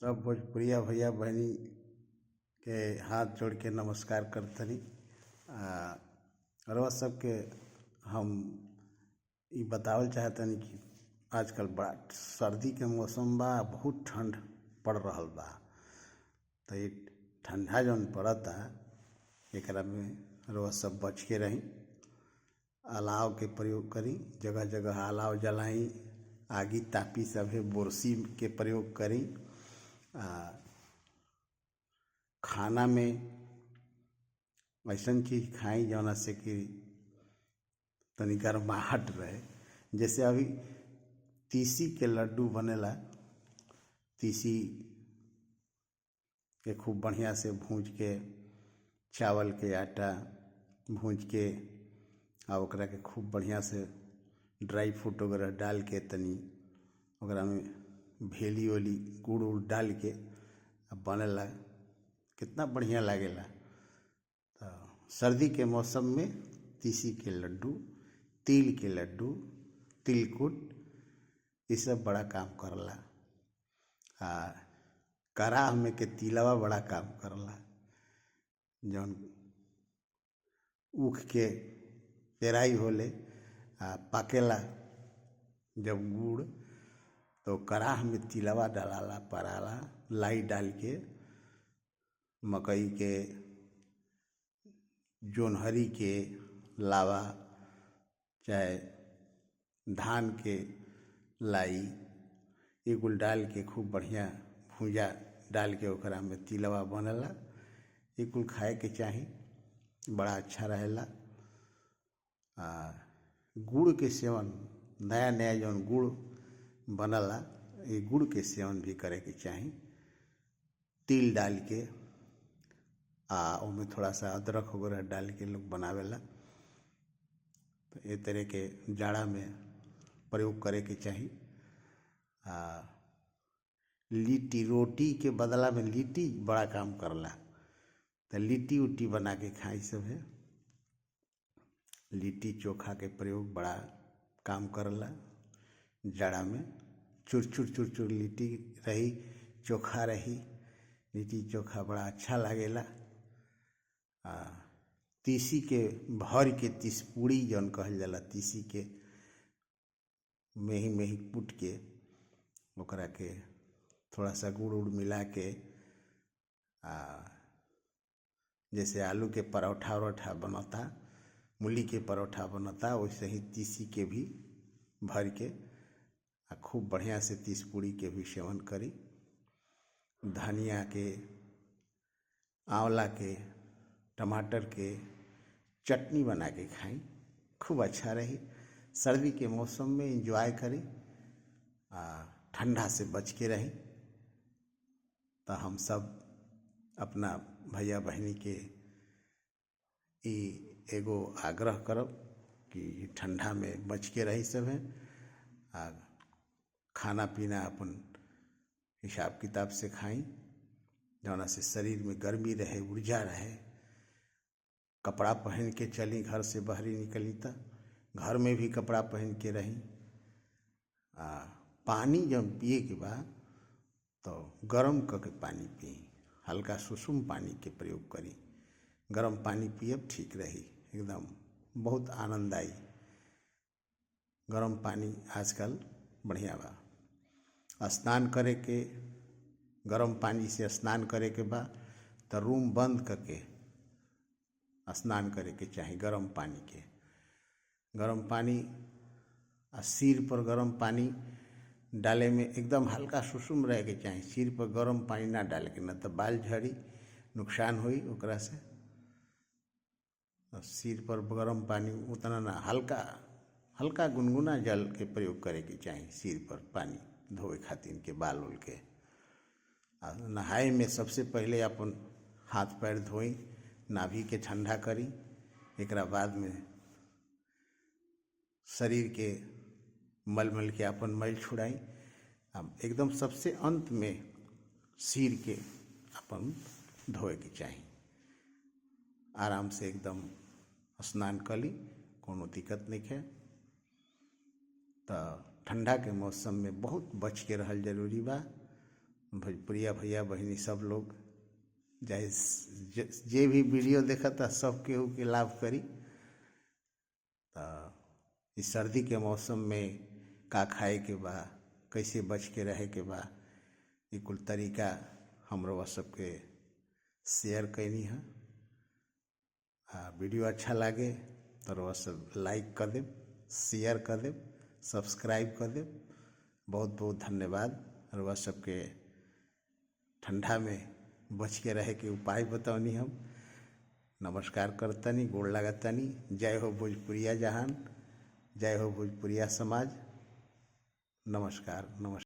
सब भोजपुरिया भैया बहिनी के हाथ जोड़ के नमस्कार करतनी। आ रउआ सबके हम ई बतावल चाहतनी कि आजकल बड़ा सर्दी के मौसम बा, बहुत ठंड पड़ रहल बा। त ई ठंडा जौन पड़ता एकरा में रउआ सब बच के रही। अलाव के प्रयोग करी, जगह जगह अलाव जलाई, आगी तापी, सभे बोरसी के प्रयोग करी। आ खाना में अइसन चीज खाई जौना से कि तनी गर्माहट रहे। जैसे अभी तीसी के लड्डू बनेला, तीसी के खूब बढ़िया से भूज के, चावल के आटा भूज के आ ओकरा के खूब बढ़िया से ड्राई फ्रूट वगैरह डाल के, तनी ओकरा में भेली ओली गुड़ उड़ डाल के आ बनेला, कितना बढ़िया लागेला। त सर्दी के मौसम में तीसी के लड्डू, तिल के लड्डू, तिलकुट ई सब बड़ा काम करला। आ कराह में के तिलवा बड़ा काम करला, जौन ऊख के पेराई होले आ पाकेला जब गुड़, तो कराह में तिलवा डालाला, पराला लाई डाल के, मकई के, जोन्हरी के लावा, चाहे धान के लाई, ई कुल डाल के खूब बढ़िया भूजा डाल के ओकरा में तिलवा बनेला। ई कुल खाए के चाही, बड़ा अच्छा रहेला। आ गुड़ के सेवन, नया नया जौन गुड़ बनला, ई गुड़ के सेवन भी करे के चाही। तिल डाल के आ ओमे थोड़ा सा अदरक वगैरह डाल के लोग बनावेला। तो ए तरह के जाड़ा में प्रयोग करे के चाही। आ लिट्टी, रोटी के बदला में लिट्टी बड़ा काम करला, त लिट्टी उट्टी बना के खाई सभे। लिट्टी चोखा के प्रयोग बड़ा काम करला जाड़ा में। चुरचुर चुरचुर लिट्टी रही, चोखा रही, लिट्टी चोखा बड़ा अच्छा लागेला। आ तीसी के भर के तिसपुड़ी जौन कहल जाला, तीसी के मेही मेही कूट के ओकरा के थोड़ा सा गुड़ उड़ मिला के, आ जैसे आलू के परोठा उरोठा बनता, मूली के परोठा बनता, वैसे ही तीसी के भी भर के आ खूब बढ़िया से तिसपुड़ी के भी सेवन करी। धनिया के, आंवला के, टमाटर के चटनी बना के खाई, खूब अच्छा रही। सर्दी के मौसम में एंजॉय करी आ ठंडा से बच के रही। त हम सब अपना भैया बहिनी के ई एगो आग्रह करब कि ठंडा में बच के रही सभे आ खाना पीना अपन हिसाब किताब से खाई, जौना से शरीर में गर्मी रहे, ऊर्जा रहे। कपड़ा पहन के चली, घर से बहरी निकली त घर में भी कपड़ा पहन के रही। आ पानी जब पिए के बा तो गरम क के पानी पी, हल्का सुसुम पानी के प्रयोग करी। गरम पानी पियब ठीक रही, एकदम बहुत आनंद आई। गरम पानी आजकल बढ़िया बा। स्नान करे के, गरम पानी से स्नान करे के बा त रूम बंद करके स्नान करे के चाही गरम पानी के। गरम पानी आ सिर पर गरम पानी डाले में एकदम हल्का सुसुम रहे के चाही। सिर पर गरम पानी ना डाले के, ना त बाल झड़ी, नुकसान होई ओकरा से। सिर पर गरम पानी उतना ना, हल्का हल्का गुनगुना जल के प्रयोग करे के चाही सिर पर पानी धोवे खातिर के बाल उल के। आ नहाए में सबसे पहले अपन हाथ पैर धोई, नाभि के ठंडा करी, एकरा बाद में शरीर के मल मल के अपन मैल छुड़ाई। अब एकदम सबसे अंत में सिर के अपन धोए के चाही। आराम से एकदम स्नान कली, कोनो दिक्कत नहीं है। त ठंडा के मौसम में बहुत बच के रहल जरूरी बा। भोजपुरिया भैया बहिनी सब लोग चाहे जे भी वीडियो देखता सब केहू के लाभ करी। त इस सर्दी के मौसम में का खाए के बा, कैसे बच के रहे के बा, ई कुल तरीका हम रउआ सबके शेयर कैनी है। आ वीडियो अच्छा लागे तो रउआ सब लाइक कर देब, शेयर कर देब, सब्सक्राइब कर देब। बहुत बहुत धन्यवाद। रउआ सबके ठंडा में बच के रहे के उपाय बतौनी हम। नमस्कार करतनी, गोड़ लागतनी। जय हो भोजपुरिया जहान, जय हो भोजपुरिया समाज। नमस्कार, नमस्कार।